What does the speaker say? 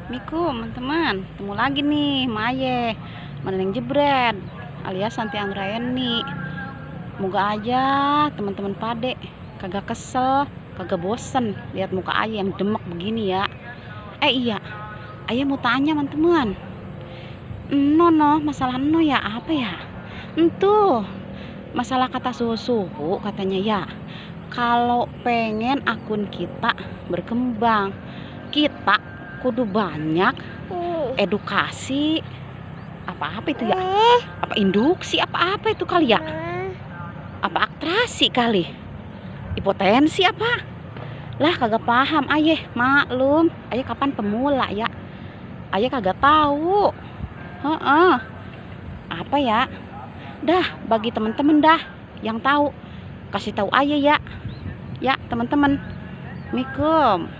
Assalamualaikum teman-teman, ketemu lagi nih Maye Meneneng Jebret alias Santi Anggraeni. Moga aja teman-teman pade kagak kesel, kagak bosen lihat muka ayah yang demek begini ya. Iya, ayah mau tanya teman-teman. No, masalah no ya apa ya? Entuh, masalah kata susu katanya ya. Kalau pengen akun kita berkembang, kita kudu banyak edukasi apa itu ya, apa induksi apa itu kali ya, apa aktrasi kali, hipotensi apa lah, kagak paham ayah, maklum ayah kapan pemula ya, ayah kagak tahu. Apa ya, dah bagi temen-temen dah yang tahu kasih tahu ayah ya teman-teman. Assalamualaikum.